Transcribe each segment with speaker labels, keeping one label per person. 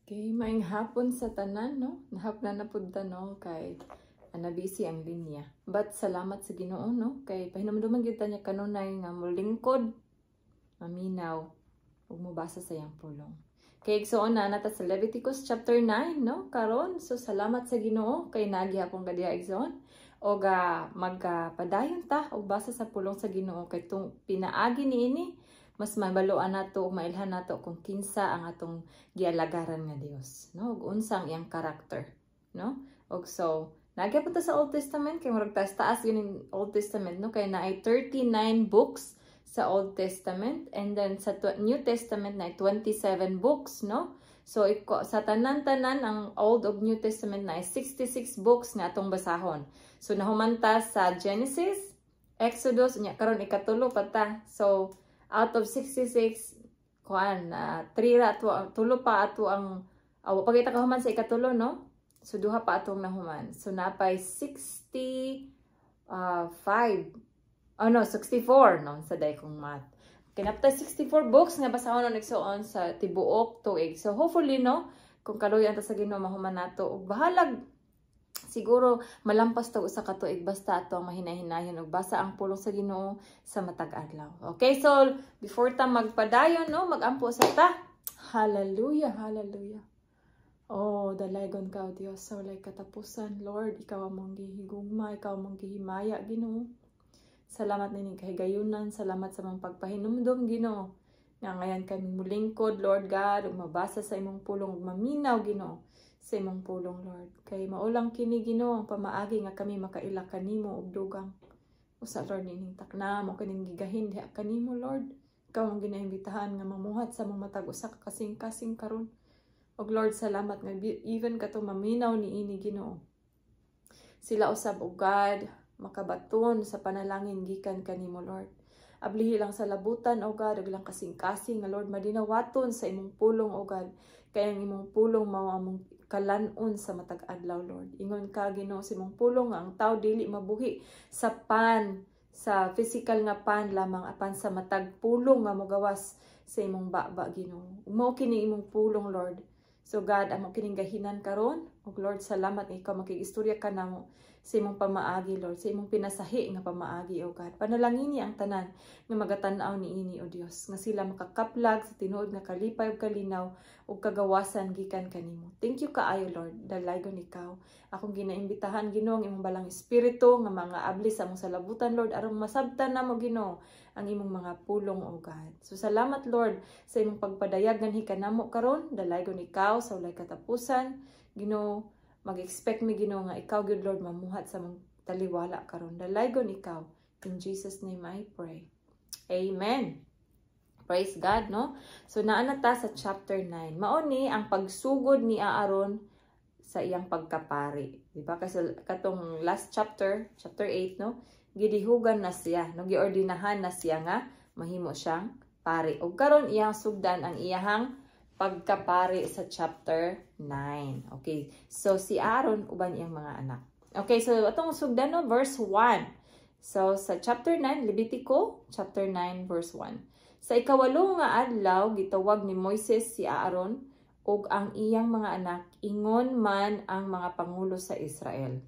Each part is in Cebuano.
Speaker 1: Okay, maayong hapon sa tanan, no? Nahapna na pud ta, no? Kay na busy ang linya. But salamat sa Ginoo, no? Kay pahinumduman gyud ta niya kanunay nga mulingkod, maminaw, ug mobasa sa iyang pulong. Kay igsoon na nata sa Leviticus chapter 9, no? Karon, so salamat sa Ginoo kay naa gihapon ka diha, igsoon. O ga magpadayon ta og basa sa pulong sa Ginoo kay tung pinaagi niini mas mabaluan nato ug mailhan nato kung kinsa ang atong gialagaran nga Dios, no, ug unsa ang iyang character, no? Og so naa gyapon ta sa Old Testament kay murag taas taas yun yung Old Testament, no, kay naay 39 books sa Old Testament and then sa New Testament na 27 books, no? So iko, sa tanan-tanan ang Old ug New Testament na 66 books nga atong basahon. So nahuman ta sa Genesis, Exodus, unya karon ikatulo pa ta. So out of 66, kuan, 3 ra ato, tulo pa ato ang pagita kahuman sa ikatulo, no? So duha pa atong nahuman. So napay 65, oh no, 64, no, sa day kong math. Kinapta 64 books nga basahon no, igsoon, sa tibuok tuig. So hopefully, no, kung kaluyan ta sa Ginoo, mahuman nato ug bahalag siguro malampas ta usa ka tuig, basta ato ang mahinay-hinayon ug basa ang pulong sa Ginoo sa matag adlaw. Okay, so before ta magpadayon, no, magampo sa ta. Hallelujah, hallelujah. Oh, dalaygon ka, O Dios, sa walay katapusan. Lord, ikaw among gihigugma, ikaw among gihimaya, Ginoo. Salamat nining kahigayunan, salamat sa mga pagpahinumdom, Ginoo. Nga ngayon kami mulingkod, Lord God, ug mabasa sa imong pulong ug maminaw, Ginoo, sa imong pulong, Lord. Kay mao lang kini, Ginoo, ang pamaagi nga kami makaila kanimo og dugang. Usa, Lord, nining takna mo kining gigahin diha kanimo, Lord. Ikaw ang ginaimbitahan nga mamuhat sa among matag usa ka kasing-kasing karon. Og Lord, salamat nga even katong maminaw niini, Ginoo. Sila usab, o God, makabaton sa panalangin gikan kanimo, Lord. Ablihi lang sa labutan, O God, ug lang kasing-kasing nga, Lord, madinawaton sa imong pulong, O God. Kay ang imong pulong mao among kalan-on sa matag adlaw, Lord. Ingon ka, Ginoo, sa imong pulong nga ang tao dili mabuhi sa pan, sa physical nga pan lamang, apan sa matag pulong nga mogawas sa imong baba, Ginoo. Mao kini imong pulong, Lord. So God, amo kining gahinan karon. Ug Lord, salamat nga ikaw makigistorya ka namo sa imong pamaagi, Lord, sa imong pinasahi nga pamaagi, O God. Panalangini ang tanan nga magatan-aw niini, O Dios, nga sila makakaplag sa tinuod nga kalipay ug kalinaw ug kagawasan gikan kanimo. Thank you kaayo, Lord. Dalaygon ikaw. Akong ginaimbitahan, Ginoo, ang imong balang espiritu nga mga abli sa among salabutan, Lord, aron masabtan namo, Ginoo, ang imong mga pulong, O God. So salamat, Lord, sa imong pagpadayag nganhi kanamo karon. Dalaygon ikaw sa walay katapusan. Ginoo, mag-expect mi, Ginoo, nga ikaw gyud, Lord, mamuhat sa among taliwala karon. Dalaygon ikaw. In Jesus' name I pray. Amen. Praise God, no? So naa na ta sa chapter 9. Mao ni ang pagsugod ni Aaron sa iyang pagkapari. Di ba? Kasi katong last chapter, chapter 8, no? Gidihugan na siya, no? Giordinahan na siya nga mahimo siyang pari. Ug karon iyang sugdan ang iyahang pagkapari sa chapter 9. Okay. So si Aaron uban iyang mga anak. Okay, so atong sugdan, no, verse 1. So sa chapter 9, Levitico chapter 9 verse 1. Sa ikawalo nga adlaw gitawag ni Moises si Aaron ug ang iyang mga anak, ingon man ang mga pangulo sa Israel.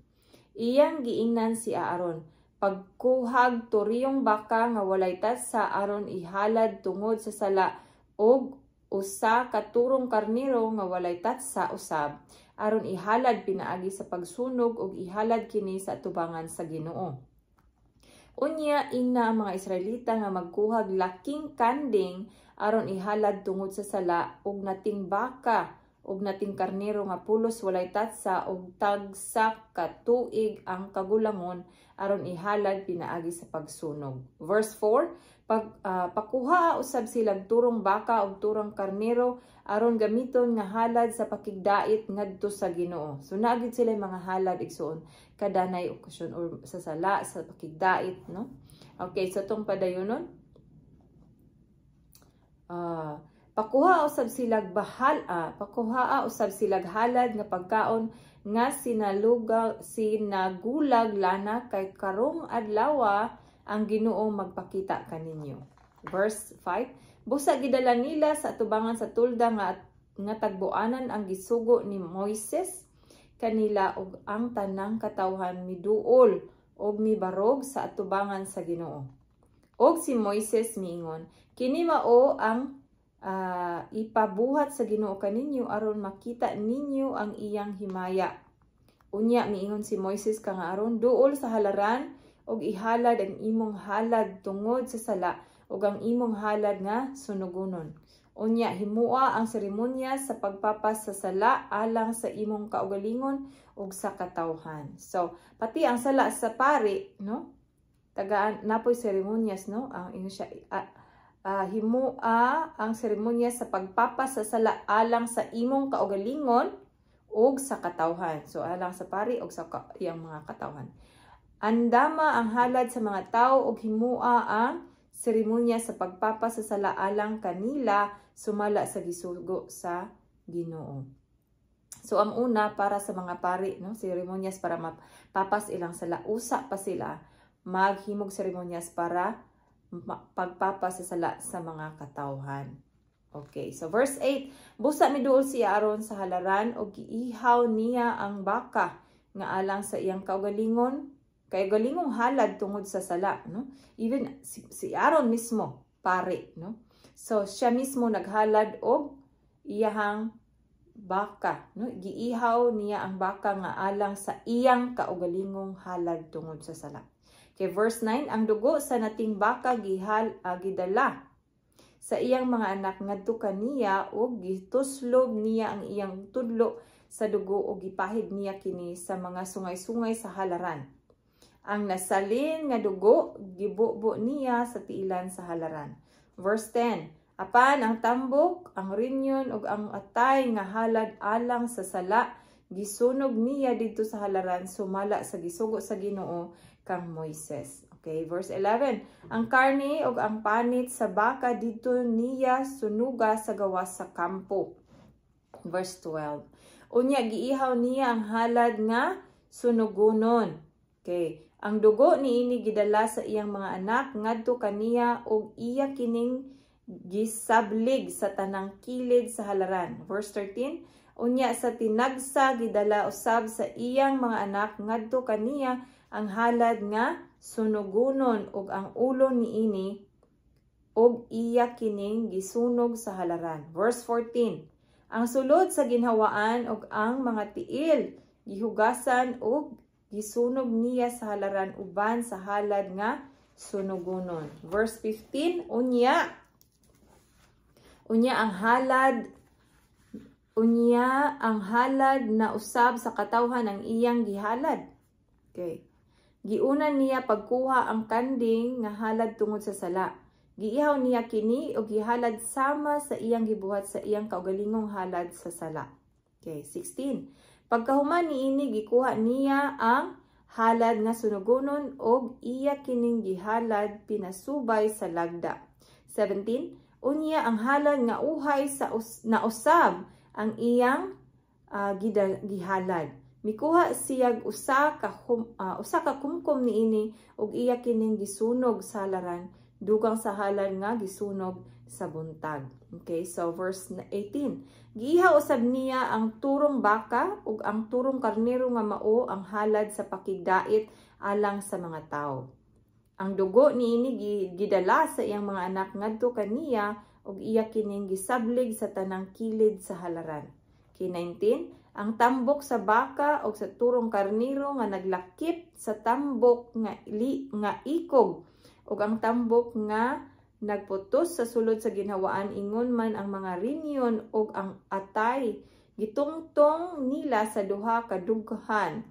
Speaker 1: Iyang giingnan si Aaron, "Pagkuhag turiyong baka nga walay tatsa aron ihalad tungod sa sala ug usa ka turong karnero nga walay tatsa usab aron ihalad pinaagi sa pagsunog ug ihalad kini sa atubangan sa Ginoo. Unya ingna ang mga Israelita nga magkuhag laking kanding aron ihalad tungod sa sala ug nating baka ug nating karnero nga pulos walay tatsa ug tagsa ka tuig ang kagulangon aron ihalad pinaagi sa pagsunog." Verse 4, pakuha usab silag turong baka ug turong karnero aron gamiton nga halad sa pakigdait ngadto sa Ginoo. So naa gyud sila mga halad, igsuon, kada nay okasyon or sa sala, sa pakigdait, no? Okay, so tong padayonon. Pakuha usab silag halad nga pagkaon nga sinaluga sinagulag lana kay karong adlawa ang Ginoo magpakita kaninyo. Verse 5, Busa gidala nila sa atubangan sa tolda nga nga tagbuanan ang gisugo ni Moises kanila, ug ang tanang katawhan miduol og mibarog sa atubangan sa Ginoo. Og si Moises miingon, "Kini mao ang ipabuhat sa Ginoo kaninyo aron makita ninyo ang iyang himaya." Unya miingon si Moises kang Aaron, "Duol sa halaran og ihalad ang imong halad tungod sa sala ug ang imong halad nga sunugonon. Unya himua ang seremonya sa pagpapas sa sala alang sa imong kaugalingon ug sa katawhan." So, pati ang sala sa pari, no? Tagaan napoy seremonyas, no? Ang ingon siya, himua ang seremonya sa pagpapas sa sala alang sa imong kaugalingon ug sa katawhan. So, alang sa pari ug sa iyang mga katawhan. Andama ang halad sa mga tao ug himua ang seremonya sa pagpapas sa sala alang kanila sumala sa gisugo sa Ginoo. So ang una, para sa mga pari, no, seremonyas para mapapas ilang sala, usa pa sila maghimog seremonyas para pagpapas sa sala sa mga katawhan. Okay, so verse 8, busa miduol si Aaron sa halaran og giihaw niya ang baka nga alang sa iyang kaugalingon kay galingong halad tungod sa sala, no? Even si Aaron mismo, pare, no? So siya mismo naghalad og iyahang baka, no? Giihaw niya ang baka nga alang sa iyang kaugalingong halad tungod sa sala. Okay, verse 9, ang dugo sa nating baka gidala sa iyang mga anak ngadto kaniya ug gituslob niya ang iyang tudlo sa dugo ug gipahid niya kini sa mga sungay-sungay sa halaran. Ang nasalin nga dugo gibubo niya sa tiilan sa halaran. Verse 10. Apan ang tambok, ang rinyon ug ang atay nga halad alang sa sala gisunog niya didto sa halaran sumala sa gisugo sa Ginoo kang Moises. Okay, verse 11. Ang karne ug ang panit sa baka didto niya sunuga sa gawas sa kampo. Verse 12. Unya giihaw niya ang halad nga sunugonon. Okay. Ang dugo niini gidala sa iyang mga anak ngadto kaniya ug iya kining gisablig sa tanang kilid sa halaran. Verse 13. Unya sa tinagsa gidala usab sa iyang mga anak ngadto kaniya ang halad nga sunugonon ug ang ulo niini ug iya kining gisunog sa halaran. Verse 14. Ang sulod sa ginhawaan ug ang mga tiil gihugasan ug gisunog niya sa halaran uban sa halad nga sunugonon. Verse 15, unya ang halad na usab sa katawhan ang iyang gihalad. Okay. Giuna niya pagkuha ang kanding nga halad tungod sa sala. Giihaw niya kini og gihalad sama sa iyang gibuhat sa iyang kaugalingong halad sa sala. Okay, 16. Pagkahuman niini, gikuha niya ang halad nga sunugonon og iya kining gihalad pinasubay sa lagda. 17. Unya ang halad nga uhay sa na usab ang iyang gihalad. Mikuha siyag usa ka kumkum niini ug iya kining gisunog sa halaran dugang sa halad nga gisunog sa buntag. Okay, so verse 18. Giihaw usab niya ang turong baka ug ang turong karnero nga mao ang halad sa pakigdait alang sa mga tawo. Ang dugo niini gidala sa iyang mga anak ngadto kaniya ug iya kining gisablig sa tanang kilid sa halaran. Kay 19, ang tambok sa baka ug sa turong karnero nga naglakip sa tambok nga ikog ug ang tambok nga nagputos sa sulod sa ginhawaan, ingon man ang mga rinyon ug ang atay, gitungtong nila sa duha ka dughan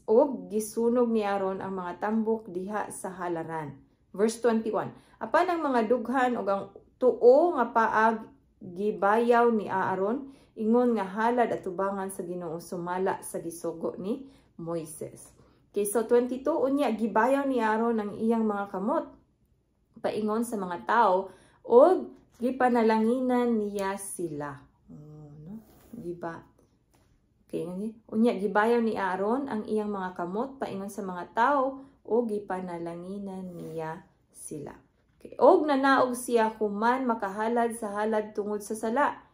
Speaker 1: ug gisunog ni Aaron ang mga tambok diha sa halaran. Verse 21. Apan ang mga dughan ug ang tuo nga paag gibayaw ni Aaron ingon nga halad atubangan sa Ginoo sumala sa gisugo ni Moises. Okay, so 22, unya gibayaw ni Aaron ang iyang mga kamot paingon sa mga tao ug gipanalanginan niya sila. Oh, no? Giba. Okay, unya gibayaw ni Aaron ang iyang mga kamot paingon sa mga tao ug gipanalanginan niya sila. Okay. Og nanaog siya human makahalad sa halad tungod sa sala.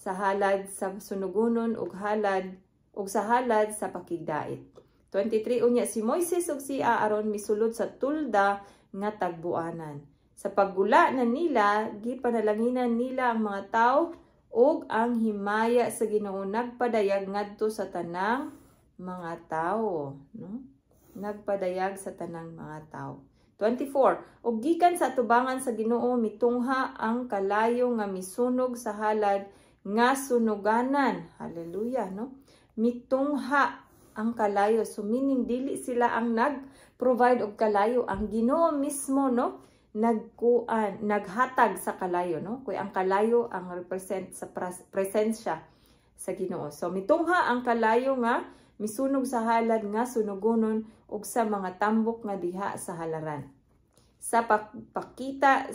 Speaker 1: sa halad sa sunugonon ug halad ug sa halad sa pakigdait. 23. Unya si Moises ug si Aaron misulod sa tulda nga tagbuanan. Sa paggula na nila, gipanalanginan nila ang mga tawo ug ang himaya sa Ginoo nagpadayag ngadto sa tanang mga tawo, no? Nagpadayag sa tanang mga tawo. 24. Ug gikan sa atubangan sa Ginoo mitungha ang kalayo nga misunog sa halad nga sunuganan. Hallelujah, no? Mitungha ang kalayo. So meaning dili sila ang nag-provide og kalayo, ang Ginoo mismo, no? Nagkuan, naghatag sa kalayo, no? Kay ang kalayo ang represent sa presensya sa Ginoo. So mitungha ang kalayo nga misunog sa halad nga sunugonon ug sa mga tambok nga diha sa halaran. Sa pagkakita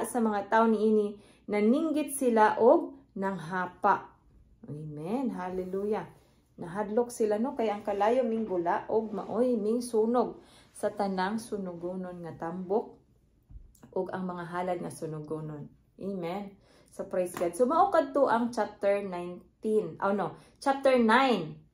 Speaker 1: sa mga tawo niini, naninggit sila og nanghapa. Amen. Hallelujah. Nahadlok sila, no, kay ang kalayo minggula og maoy ming sunog sa tanang sunugonon nga tambok ug ang mga halad nga sunugonon. Amen. So praise God. So mao kadto ang chapter 19. Oh no, chapter 9.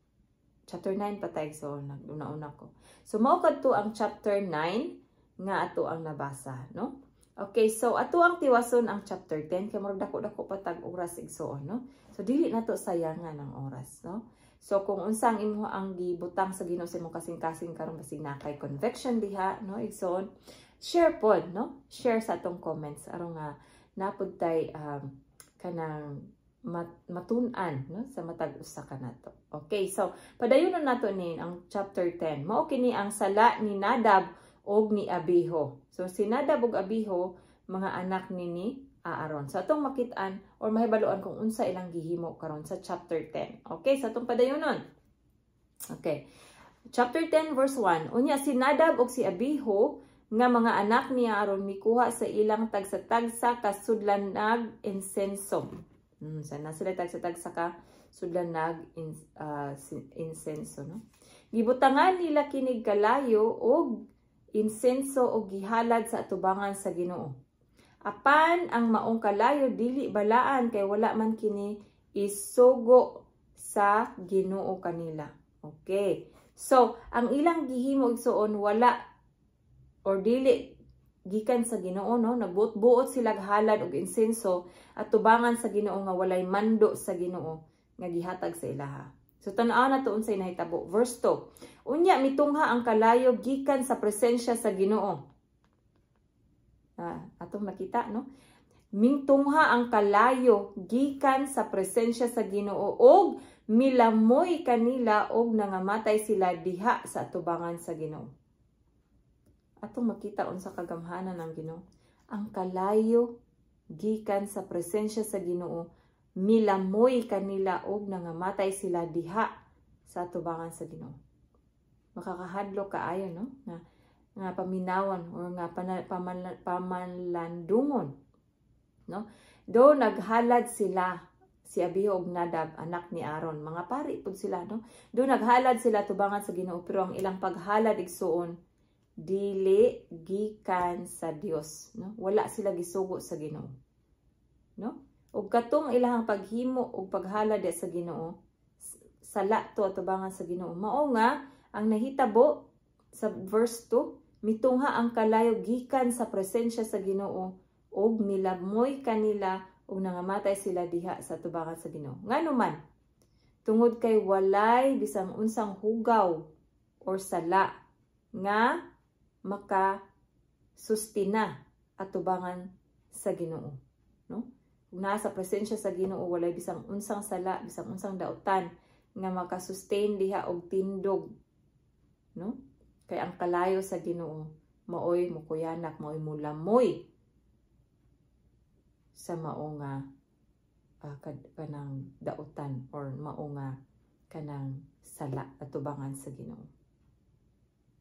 Speaker 1: Chapter 9 pa tayo, so naguna-una ko. So mao kadto ang chapter 9 nga ato ang nabasa, no? Okay, so ato ang tiwason ang chapter 10 kay murag dako-dako pa tag oras, igsuon, no? So dili nato sayangan ang oras, no? So kung unsa ang imo ang gibutang sa Ginoo sa imong kasing-kasing karon, basig naa kay conviction diha, no, igsoon, share pod, no? Share sa atong comments aron nga napud tay kanang matun-an, no, sa matag usa kanato. Okay, so padayon na nato ni ang chapter 10. Mao kini ang sala ni Nadab og ni Abihu. So si Nadab ug Abihu, mga anak ni Aaron. So atong makit-an or mahibaluan kung unsa ilang gihimo karon sa chapter 10. Okay, sa atong padayonon. Okay. Chapter 10 verse 1. Unya si Nadab ug si Abihu nga mga anak ni Aaron mikuha sa ilang tagsa-tagsa ka sudlanag insenso. Sa na sila tagsa-tagsa ka sudlanag insenso, no? Gibutangan nila kinig kalayo og insenso og gihalad sa atubangan sa Ginoo. Apan ang maong kalayo dili balaan kay wala man kini isugo sa Ginoo kanila. Okay. So, ang ilang gihimo, igsuon, wala or dili gikan sa Ginoo, no? Nagbuot-buot sila halad og insenso at tubangan sa Ginoo nga walay mando sa Ginoo nga gihatag sa ilaha. So tan-aw na to unsay nahitabo. Verse 2. Unya mitungha ang kalayo gikan sa presensya sa Ginoo. Atong nakita, no? Mingtungha ang kalayo gikan sa presensya sa Ginoo og milamoy kanila og nangamatay sila diha sa atubangan sa Ginoo. Atong makita unsa kagamhanan ng Ginoo. Ang kalayo gikan sa presensya sa Ginoo milamoy kanila og nangamatay sila diha sa atubangan sa Ginoo. Makakahadlok kaayo, no? Nga nga paminawan or nga pamalandungon, no? Do naghalad sila, si Abihu ug Nadab, anak ni Aaron, mga pari pud sila, no? Do naghalad sila tubangan sa Ginoo, pero ang ilang paghalad, igsuon, dili gikan sa Dios, no? Wala sila gisugo sa Ginoo, no? Ug katong ilahang paghimo ug paghalad sa Ginoo, sala to atubangan sa Ginoo. Mao nga ang nahitabo sa verse 2, mitungha ang kalayo gikan sa presensya sa Ginoo ug milamoy kanila ug nangamatay sila diha sa tubangan sa Ginoo. Ngano man? Tungod kay walay bisang unsang hugaw or sala nga maka sustina atubangan sa Ginoo, no? Ug naa sa presensya sa Ginoo, walay bisang unsang sala, bisang unsang dautan nga maka-sustain diha og tindog, no? Kay ang kalayo sa Ginoo maoy mukuyanak, maoy mulamoy sa mao nga kanang dautan or mao nga kanang sala atubangan sa Ginoo.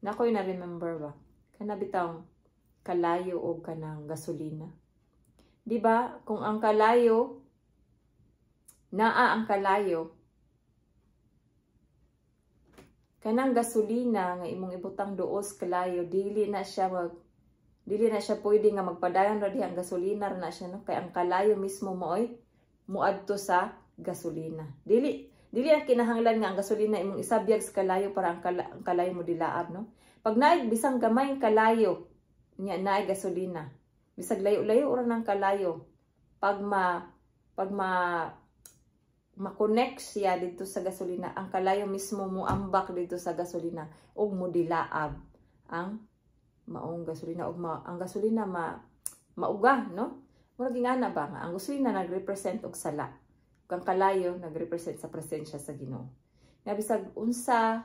Speaker 1: Nakoy na remember ba kana bitawng kalayo og kanang gasolina? Di ba? Kung ang kalayo naa ang kalayo, kanang gasolina nga imong ibutang duos kalayo, dili na siya pwede nga magpadayon ra diha, ang gasolina ra na siya, no? Kay ang kalayo mismo maoy Muadto sa gasolina. Dili dili ang kinahanglan nga ang gasolina imong isabyag sa kalayo para ang kalayo mo dilaab, no? Pag naay bisang gamay kalayo nya naay gasolina, bisag layo-layo ora ng kalayo, pag ma ma-connect siya dito sa gasolina, ang kalayo mismo mo ambak dito sa gasolina ug mo dilaab ang maong gasolina ug ang gasolina ma mauga, no? Murag ingana ba nga ang gasolina nagrepresent og sala ug ang kalayo nagrepresent sa presensya sa Ginoo. Nga bisag unsa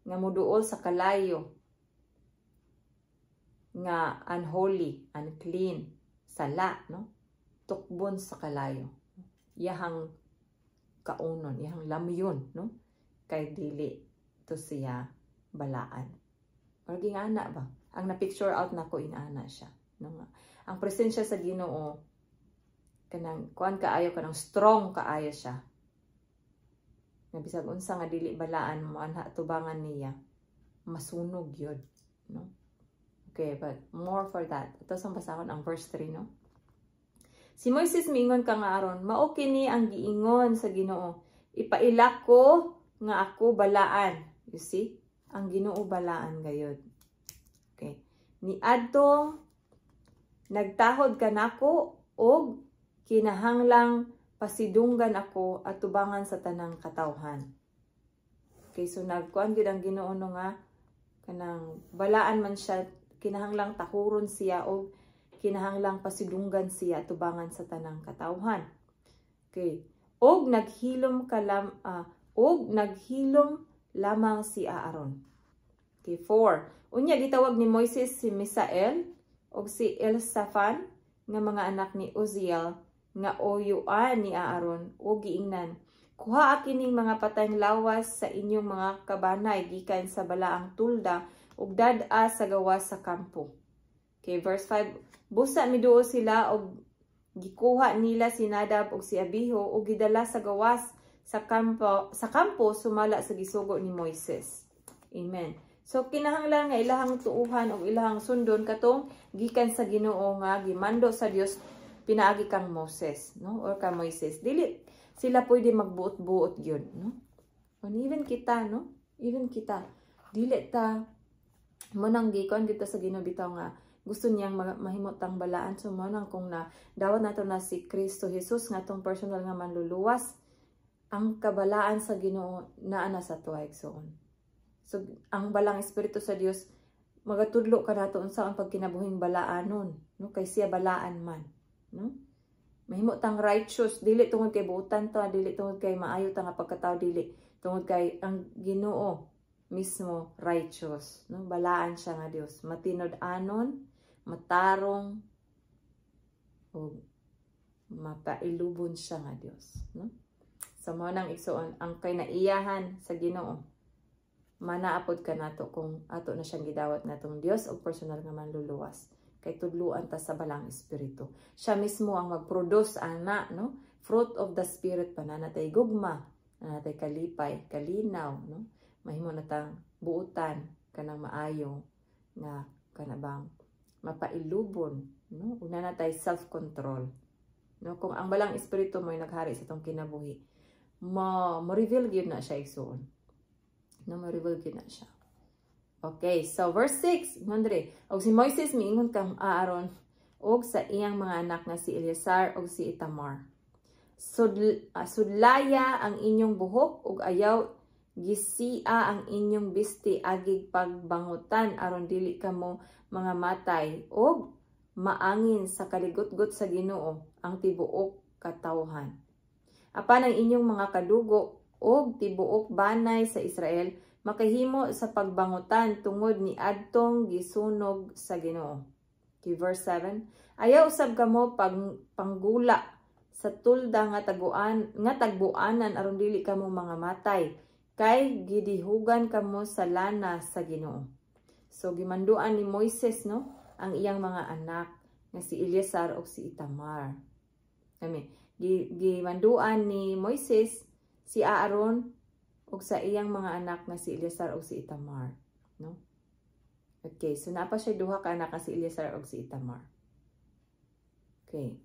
Speaker 1: nga moduol sa kalayo nga unholy, unclean, sala, no? Tukbon sa kalayo. Iyahang kaunon, iyahang lamyon, no? Kay dili to siya balaan. Murag ingana ba? Ang na-picture out nako, ingana siya, no? Nga ang presensya sa Ginoo kanang kuan kaayo, kanang strong kaayo siya. Nga bisag unsa nga dili balaan mo anha tubangan niya, masunog yun, no? Okay, but more for that. Ito sa basahon ang verse 3, no? Si Moises miingon kang Aaron, "Mao kini ang giingon sa Ginoo. Ipaila ko nga ako balaan." You see? Ang Ginoo balaan gayod. Okay. "Niadtong nagtahod kanako og kinahanglang pasidunggan ako at tubangan sa tanang katawhan." Okay, so nagkuan gyud ang Ginoo, no, nga kanang balaan man siya, kinahanglang tahuron siya og kinahanglang pasidunggan siya tubangan sa tanang katawhan. Okay. Og naghilom lamang si Aaron. Okay, 4. Unya gitawag ni Moises si Misael ug si Elsafan nga mga anak ni Uziel nga uyuan ni Aaron ug giingnan, "Kuha kining mga patayng lawas sa inyong mga kabanay gikan sa balaang tulda ug dad-a sa gawas sa kampo." Okay, verse 5. Busa miduol sila og gikuha nila si Nadab ug si Abihu ug gidala sa gawas sa kampo sumala sa gisugo ni Moises. Amen. So kinahanglan nga ilahang tuuhan ug ilahang sundon katong gikan sa Ginoo nga gimando sa Dios pinaagi kang Moses, no, or kang Moises. Dili sila pwede magbuot-buot gyud, no? And even kita, no? Even kita, dili ta mo nang gikon dito sa Ginoo bitaw nga gusto niyang mahimot ang balaan. So mo nang kung na dawat nato na si Kristo Jesus nga atong personal nga manluluwas, ang kabalaan sa Ginoo naa na sa tuwa, igsoon. So ang balang espiritu sa Dios magatudlo kanato unsa ang pagkinabuhing balaanon, no, kay siya balaan man, no? Mahimo tang righteous dili tungod kay buotan ta, dili tungod kay maayo ta nga pagkatao, dili tungod kay ang Ginoo mismo righteous, no? Balaan siya nga Dios, matinud-anon, matarong ug mapailubon siya nga Dios, no? So mao nang, igsoon, ang kay naiyahan sa Ginoo manaapod kanato kung ato na siyang gidawat nga atong Dios o personal nga manluluwas, kay tudluan ta sa balang espiritu. Siya mismo ang mag-produce ana, no? Fruit of the Spirit pa na natay gugma, natay kalipay, kalinaw, no? Mahimo na tang buutan kanang maayo nga kanabang mapailubon, no? Una na tay self-control, no? Kung ang balang espiritu mo naghari sa itong kinabuhi, mo reveal gyud na siya, igsoon, no? Mo reveal gyud na siya. Okay, so verse 6, Andre, og si Moises miingon kang Aaron og sa iyang mga anak nga si Eleazar og si Itamar, "Sudlaya ang inyong buhok ug ayaw gisia ang inyong bisti agig pagbangutan aron dili kamo mga matay og maangin sa kaligutgot sa Ginoo ang tibuok katawhan. Apan ang inyong mga kadugo og tibuok banay sa Israel makahimo sa pagbangutan tungod ni adtong gisunog sa Ginoo." Okay, verse 7. "Ayaw usab kamo panggula sa tulda nga tagbuanan aron dili kamo mga matay kay gidihugan kamo sa lana sa Ginoo." So gimanduan ni Moises, no, ang iyang mga anak nga si Eleazar ug si Itamar. I mean, gimanduan ni Moises si Aaron ug sa iyang mga anak nga si Eleazar ug si Itamar, no? Okay, so naa pa siya duha ka anak nga si Eleazar ug si Itamar. Okay.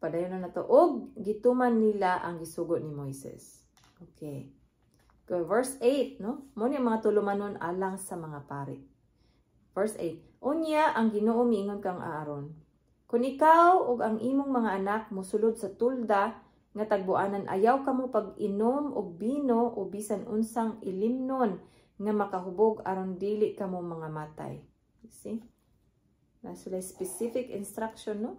Speaker 1: Padayon na nato. Og gituman nila ang gisugo ni Moises. Okay. Go, verse 8, no? Mao ni mga tulumanon alang sa mga pari. Verse 8. Unya ang Ginoo miingon kang Aaron: "Kung ikaw ug ang imong mga anak mosulod sa tulda nga tagbuanan, ayaw kamo pag-inom og bino o bisan unsang ilimnon nga makahubog aron dili kamo mga matay." You see? Naa sila specific instruction, no?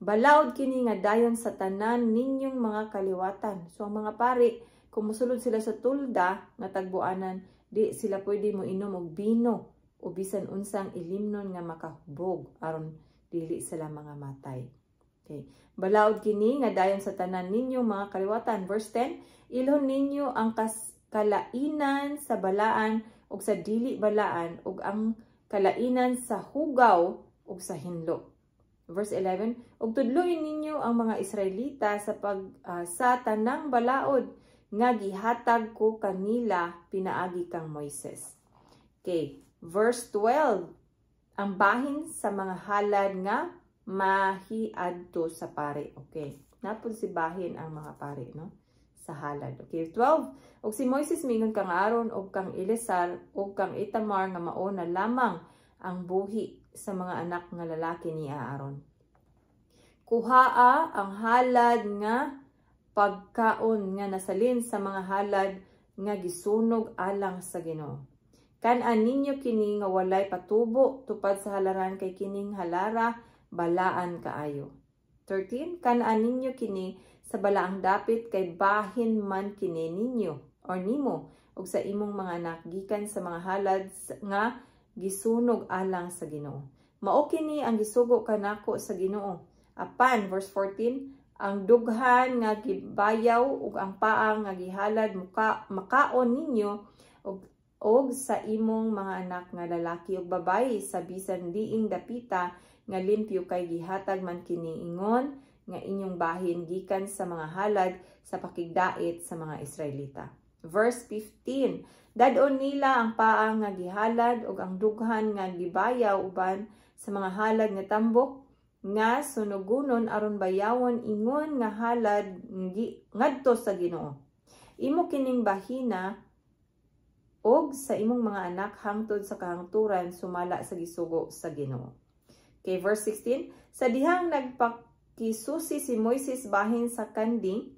Speaker 1: Balaod kini nga dayon sa tanan ninyong mga kaliwatan. So ang mga pari, kung musulod sila sa tulda nga tagbuanan, di sila pwede mo inom og bino o bisan unsang ilimnon nga makahubog aron dili sila mga matay. Okay. Balaod kini nga dayon sa tanan ninyong mga kaliwatan. Verse 10, ilhon ninyo ang kalainan sa balaan ug sa dili balaan ug ang kalainan sa hugaw ug sa hinlo. Verse 11, ug tudluin ninyo ang mga Israelita sa tanang balaod nga gihatag ko kanila pinaagi kang Moises. Okay, verse 12, ang bahin sa mga halad nga mahiadto sa pari. Okay, naa pod si bahin ang mga pari, no? Sa halad. Okay, 12. Og si Moises mingon kang Aaron ug kang Eleazar ug kang Itamar nga mao na lamang ang buhi sa mga anak nga lalaki ni Aaron: "Kuhaa ang halad nga pagkaon nga nasalin sa mga halad nga gisunog alang sa Ginoo. Kan-an ninyo kini nga walay patubo tupad sa halaran kay kining halara balaan kaayo." 13. "Kan-an ninyo kini sa balaang dapit kay bahin man kini ninyo or nimo ug sa imong mga anak gikan sa mga halad nga gisunog alang sa Ginoo. Mao kini ang gisugo kanako sa Ginoo. Apan, verse 14, ang dughan nga gibayaw ug ang paa nga gihalad muka, makaon ninyo ug sa imong mga anak nga lalaki ug babayi sa bisan diing dapita nga limpyo kay gihatag man kini ingon nga inyong bahin gikan sa mga halad sa pakigdait sa mga Israelita." Verse 15, dad-on nila ang paa nga gihalad ug ang dughan nga gibayaw uban sa mga halad nga tambok nga sunugunon aron bayawon ingon nga halad ngadto sa Ginoo. Imo kining bahina og sa imong mga anak hangtod sa kahangturan sumala sa gisugo sa Ginoo. Okay, verse 16, sa dihang nagpakisusi si Moises bahin sa kanding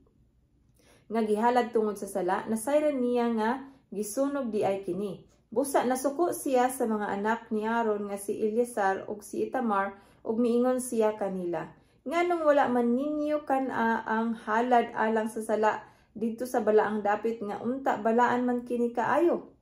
Speaker 1: nga gihalad tungod sa sala, nasayran niya nga gisunog di ay kini. Busa nasuko siya sa mga anak ni Aaron nga si Eleazar ug si Itamar ug miingon siya kanila: "Nganong wala man ninyo kan-a ang halad alang sa sala didto sa balaang dapit nga unta balaan man kini kaayo?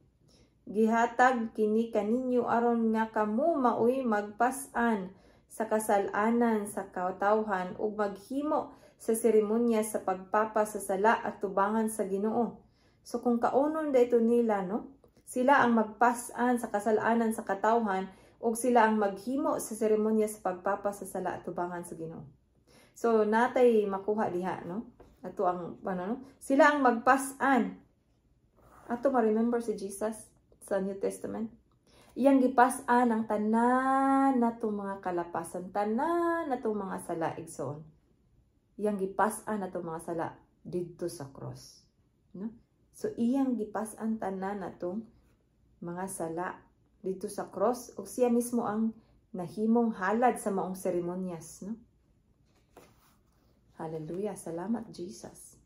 Speaker 1: Gihatag kini kaninyo aron nga kamo maoy magpas-an sa kasal-anan sa katawhan ug maghimo sa seremonya sa pagpapasasala at tubangan sa Ginoo." So kung kaunon dito nila, no? Sila ang magpas-an sa kasalanan sa katawhan ug sila ang maghimo sa seremonya sa pagpapasasala at tubangan sa Ginoo. So natay makuha diha, no? Ato ang ano, no? Sila ang magpas-an. Ato ma-remember si Jesus sa New Testament. Iyang gipas-an ang tanan natong mga kalapasan, tanan natong mga sala, igsoon. Iyang gipas-an natong mga sala didto sa cross. No? So iyang gipas-an tanan natong mga sala didto sa cross ug siya mismo ang nahimong halad sa maong seremonyas, no? Hallelujah. Salamat, Jesus.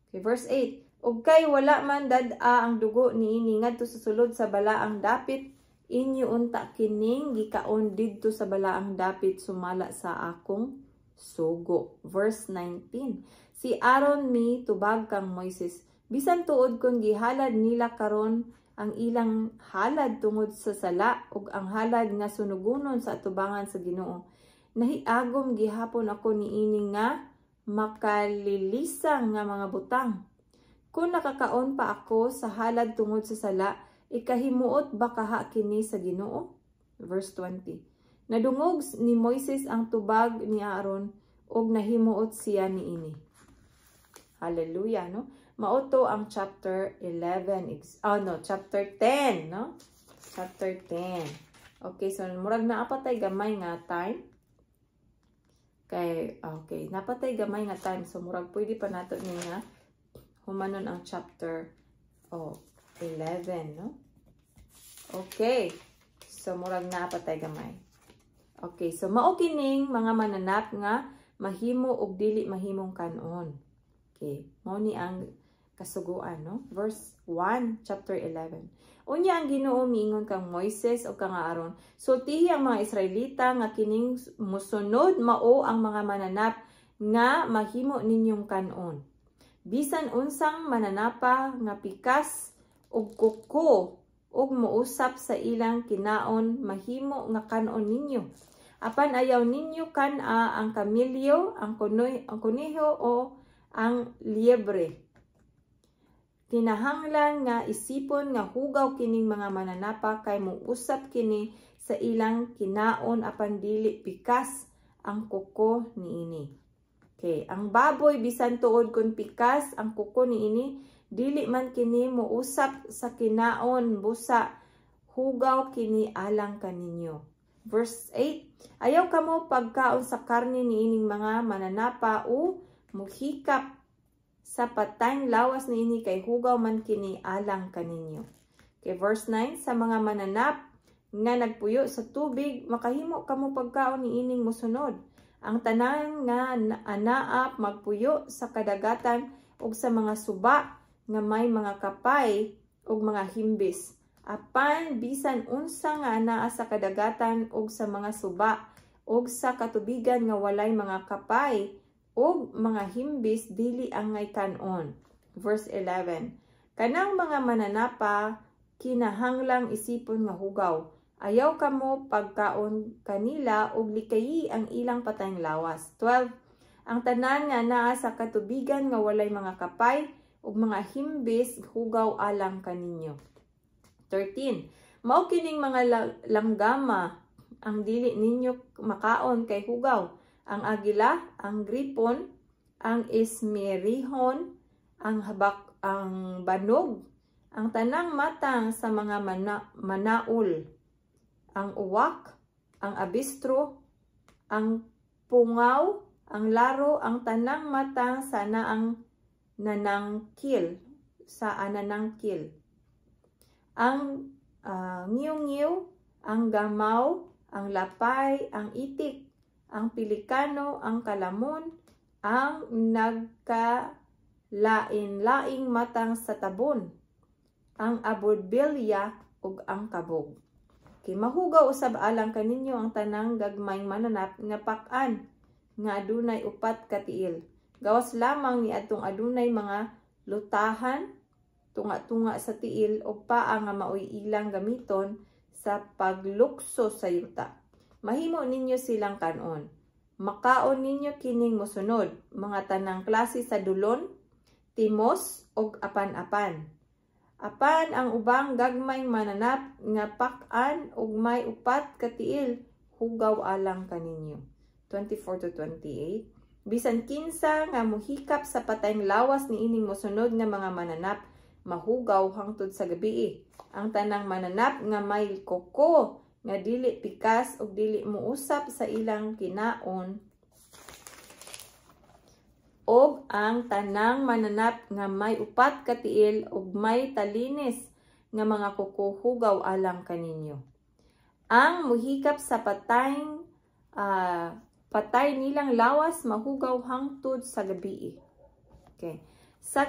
Speaker 1: Okay, verse 8. Ug kay wala man dad-a ang dugo niini ngadto sa sulod sa balaang dapit, inyo unta kining gikaon didto sa balaang dapit sumala sa akong sugo. Verse 19. Si Aaron mi tubag kang Moises: "Bisan tuod kon gihalad nila karon ang ilang halad tungod sa sala ug ang halad nga sunugunon sa atubangan sa Ginoo, nahiagom gihapon ako niini nga makalilisang nga mga butang. Kung nakakaon pa ako sa halad tungod sa sala, ikahimuot ba kaha kini sa Ginoo?" Verse 20. Nadungog ni Moises ang tubag ni Aaron ug nahimuot siya niini. Hallelujah, no? Mao to ang chapter 11, oh no, chapter 10, no? Chapter 10. Okay, so murag naa pa tay gamay nga time. Kay okay, naa pa tay gamay nga time, so murag pwede pa nato ni nga humanon ang chapter 11, no? Okay. So murag naa pa tay gamay. Okay, so mao kining mga mananap nga mahimo ug dili mahimong kanon. Okay, mao ni ang kasuguan, no? Verse 1, chapter 11. Unya ang Ginoo miingon kang Moises ug kang Aaron, "Sultihi ang mga Israelita nga kining musunod mao ang mga mananap nga mahimo ninyong kanon. Bisan unsang mananapa nga pikas og kuko ug muusap sa ilang kinaon, mahimo nga kanon ninyo. Apan ayaw ninyo kan-a ang kamilyo, ang kuneho o ang liebre. Kinahanglan nga isipon nga hugaw kining mga mananapa kay muusap kini sa ilang kinaon, apan dili pikas ang kuko niini. Okay, ang baboy, bisan tuod kon pikas ang kuko niini, dili man kini muusap sa kinaon, busa hugaw kini alang kaninyo." Verse 8, "Ayaw kamo pagkaon sa karne niining mga mananapa o muhikap sa patayng lawas niini kay hugaw man kini alang kaninyo." Okay, verse 9, "Sa mga mananap nga nagpuyo sa tubig, makahimo kamo pagkaon niining mosunod: Ang tanan nga anaap magpuyo sa kadagatan ug sa mga suba nga may mga kapay ug mga himbis. Apan bisan unsa nga anaa sa kadagatan ug sa mga suba ug sa katubigan nga walay mga kapay ug mga himbis, dili angay kanon." Verse 11. "Kanang mga mananapa kinahanglang isipon nga hugaw. Ayaw kamo pagkaon kanila ug likayi ang ilang patayng lawas." 12. "Ang tanan nga naa sa katubigan nga walay mga kapay ug mga himbis, hugaw alang kaninyo. 13. "Mao kining mga langgama ang dili ninyo makaon kay hugaw: Ang agila, ang gripon, ang esmerihon, ang habak, ang banog, ang tanang matang sa mga manaul, ang uwak, ang abistro, ang pungaw, ang laro, ang tanang matang sa naang nanangkil, sa ananangkil. Ang ngiyong-ngiw, ang gamaw, ang lapay, ang itik, ang pilikano, ang kalamon, ang nagkalain-laing matang sa tabon, ang abudbilya ug ang kabog. Kay mahugaw usab alang kaninyo ang tanang gagmayng mananap nga pak-an nga adunay upat ka tiil. Gawas lamang ni adtong adunay mga lutahan tunga-tunga sa tiil o paa nga maoy ilang gamiton sa paglukso sa yuta. Mahimo ninyo silang kanon. Makaon ninyo kining mosunod: mga tanang klase sa dulon, timos ug apan-apan. Apan ang ubang gagmayng mananap nga pak-an ug may upat ka tiil, hugaw alang kaninyo." 24 to 28. "Bisan kinsa nga muhikap sa patayng lawas niining mosunod nga mga mananap, mahugaw hangtod sa gabii. Ang tanang mananap nga may koko nga dili pikas ug dili muusap sa ilang kinaon og ang tanang mananap nga may upat ka tiil ug may talinis nga mga kuko, hugaw alang kaninyo. Ang muhikap sa patay nilang lawas, mahugaw hangtod sa gabii." Okay. Sa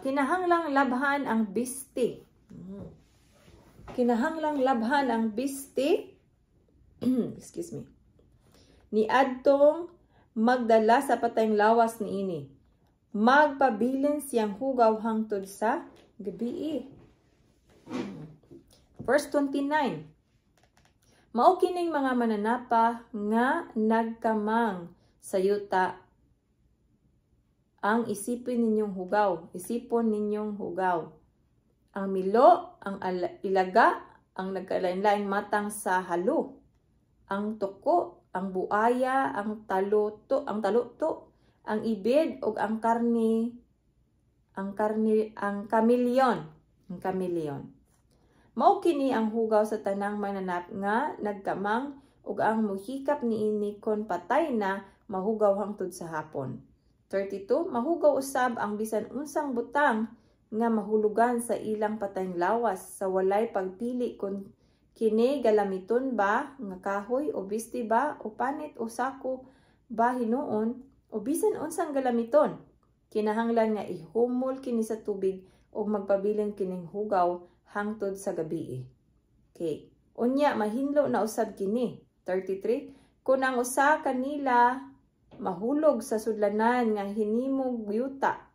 Speaker 1: kinahanglang labhan ang biste. Kinahanglang labhan ang biste. Excuse me. Ni adtong magdala sa patayng lawas niini. Magpabilin siyang hugaw hangtod sa gabii. Verse 29. "Mao kining mga mananapa nga nagkamang sa yuta ang isipin ninyong hugaw, isipon ninyong hugaw: Ang milo, ang ilaga, ang nagkalain-laing matang sa halo, ang tuko, ang buaya, ang taluto, ang taluto, ang ibid ug ang karne, ang kamilyon, ang kamilyon. Mao kini ang hugaw sa tanang mananap nga nagkamang ug ang muhikap niini kon patay na, mahugaw hangtod sa hapon. 32. Mahugaw usab ang bisan unsang butang nga mahulugan sa ilang patayng lawas sa walay pagpili kung kini galamiton ba nga kahoy o bisti ba o panit o sako ba hinuon o bisan unsang galamiton. Kinahanglan nga ihumol kini sa tubig ug magpabilin kining hugaw hangtod sa gabi. Okay. Unya mahinlo na usab kini. 33. Kung ang usa kanila mahulog sa sudlanan nga hinimog yuta,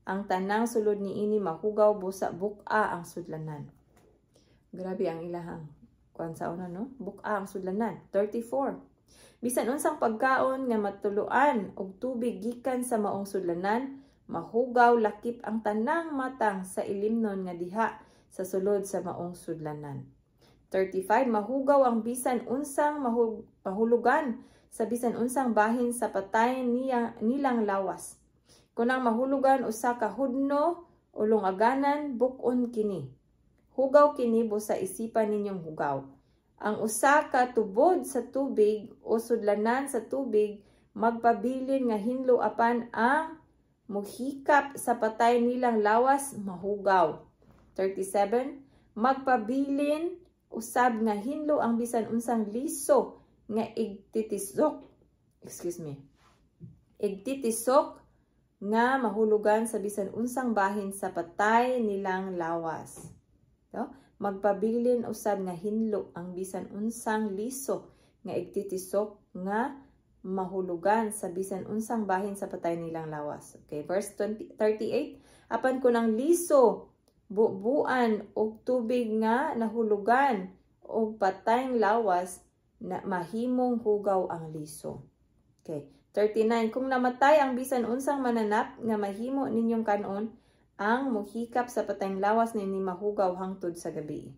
Speaker 1: ang tanang sulod niini mahugaw busa buk-a ang sudlanan. Grabe ang ilahang kuan sa una, no? Buk-a ang sudlanan. 34. Bisan unsang pagkaon nga matuluan og tubig gikan sa maong sudlanan, mahugaw lakip ang tanang matang sa ilimnon nga diha sa sulod sa maong sudlanan. 35. Mahugaw ang bisan unsang mahulugan sa bisan unsang bahin sa patay niya, nilang lawas. Kung ang mahulugan usa ka hudno o lungaganan, buk-on kini. Hugaw kini busa isipan ninyong hugaw. Ang usa ka tubod sa tubig o sudlanan sa tubig magpabilin nga hinlo apan ang muhikap sa patay nilang lawas mahugaw. 37. Magpabilin usab nga hinlo ang bisan unsang liso nga igtitisok, excuse me, igtitisok nga mahulugan sa bisan unsang bahin sa patay nilang lawas. No? Magpabilin usab nga hinlo ang bisan unsang liso nga igtitisok nga mahulugan sa bisan unsang bahin sa patay nilang lawas. Okay, verse 20, 38. Apan kun ang liso bubuan og tubig nga nahulugan og patayng lawas, na mahimong hugaw ang liso. Okay. 39. Kung namatay ang bisan unsang mananap nga mahimo ninyong kanon, ang muhikap sa patayng lawas nini mahugaw hangtod sa gabi.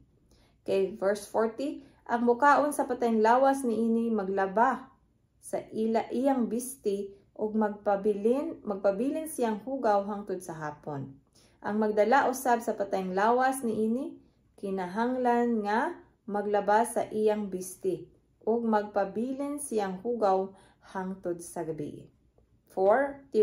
Speaker 1: Okay, verse 40. Ang mukaon sa patayng lawas niini maglaba sa ila iyang bisti ug magpabilin siyang hugaw hangtod sa hapon. Ang magdala usab sa patayng lawas niini kinahanglan nga maglaba sa iyang bisti ug magpabilin siyang hugaw hangtod sa gabi. 41.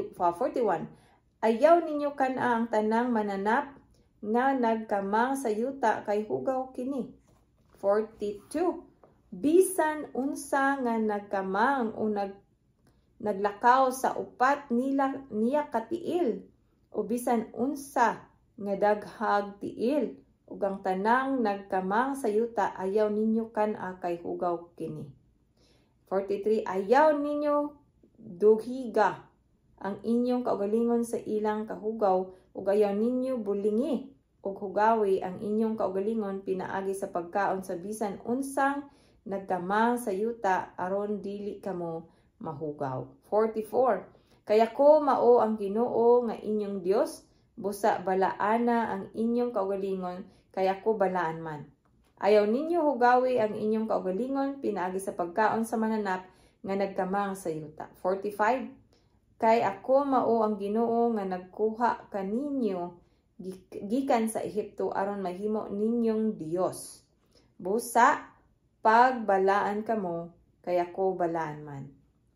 Speaker 1: Ayaw ninyo kan-a ang tanang mananap nga nagkamang sa yuta kay hugaw kini. 42. Bisan unsa nga nagkamang o naglakaw sa upat nila niya katiil o bisan unsa nga daghag tiil ug ang tanang nagkamang sa yuta, ayaw ninyo kan-a kay hugaw kini. 43. Ayaw ninyo duhiga ang inyong kaugalingon sa ilang kahugaw ug ayaw ninyo bulingi ug hugawi ang inyong kaugalingon pinaagi sa pagkaon sa bisan unsang nagkamang sa yuta aron dili kamo mahugaw. 44. Kaya ko mao ang Ginoo nga inyong Dios, busa balaana ang inyong kaugalingon kay ako balaan man. Ayaw ninyo hugawi ang inyong kaugalingon pinaagi sa pagkaon sa mananap nga nagkamang sa yuta. 45. Kay ako mao ang Ginoo nga nagkuha kaninyo gikan sa Ehipto aron mahimo ninyong Dios. Busa pagbalaan kamo kay ako balaan man.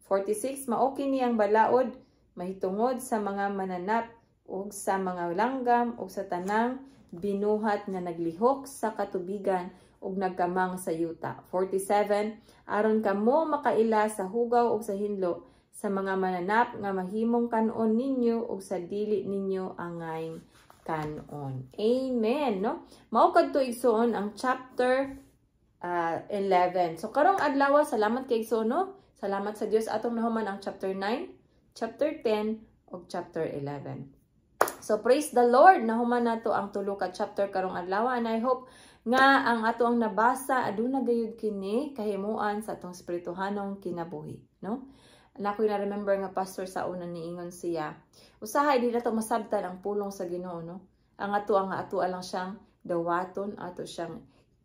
Speaker 1: 46. Mao kini ang balaod mahitungod sa mga mananap ug sa mga langgam ug sa tanang binuhat nga naglihok sa katubigan ug nagkamang sa yuta. 47. Aron kamo makaila sa hugaw ug sa hinlo sa mga mananap nga mahimong kanon ninyo ug sa dili ninyo angay kanon. Amen, no? Mao kadto, igsuon, ang chapter 11. So karong adlaw, salamat kay igsuon, no? Salamat sa Dios, atong nahuman ang chapter 9, chapter 10 ug chapter 11. So praise the Lord, nahuman nato ang tulo ka chapter karong adlaw and I hope nga ang ato ang nabasa aduna gayud kini kahimuan sa atong espirituhanong kinabuhi, no? Nakoy na remember nga pastor sa una, niingon siya, usahay di nato masabtan ang pulong sa Ginoo, no? Ang ato lang siyang dawaton, ato siyang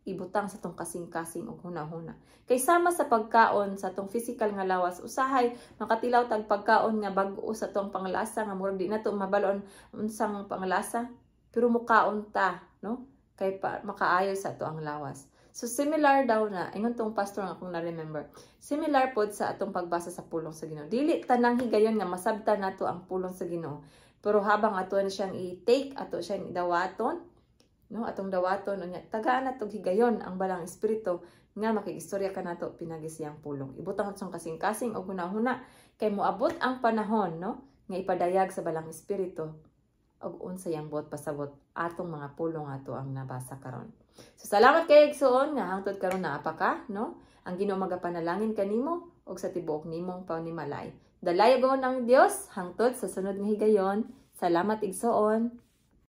Speaker 1: ibutang sa tong kasing-kasing og hunahuna. Kay sama sa pagkaon sa tong physical nga lawas, usahay makatilaw tag pagkaon nga bag-o sa tong panglasa nga murag di nato mabalon unsang panglasa, pero mukaon ta, no? Kay pa, makaayo sa ato ang lawas. So similar daw na, ingon tong pastor nga akong na-remember. Similar pod sa atong pagbasa sa pulong sa Ginoo. Dili tanang higayon nga masabtan nato ang pulong sa Ginoo. Pero habang ato na siyang i-take, ato siyang dawaton, no, atong dawaton unya tagaan nato higayon ang Balaang Espiritu nga makigistorya kanato pinaagi siyang pulong. Ibutang atong kasing-kasing og hunahuna kay moabot ang panahon, no, nga ipadayag sa Balaang Espiritu og unsa iyang buot pasabot atong mga pulong ato ang nabasa karon. So salamat kay, igsuon, nga hangtod karon naa pa ka, no? Ang Ginoo magapanalangin kanimo ug sa tibuok nimong panimalay. Dalaygon ang Dios hangtod sa sunod nga higayon. Salamat, igsuon.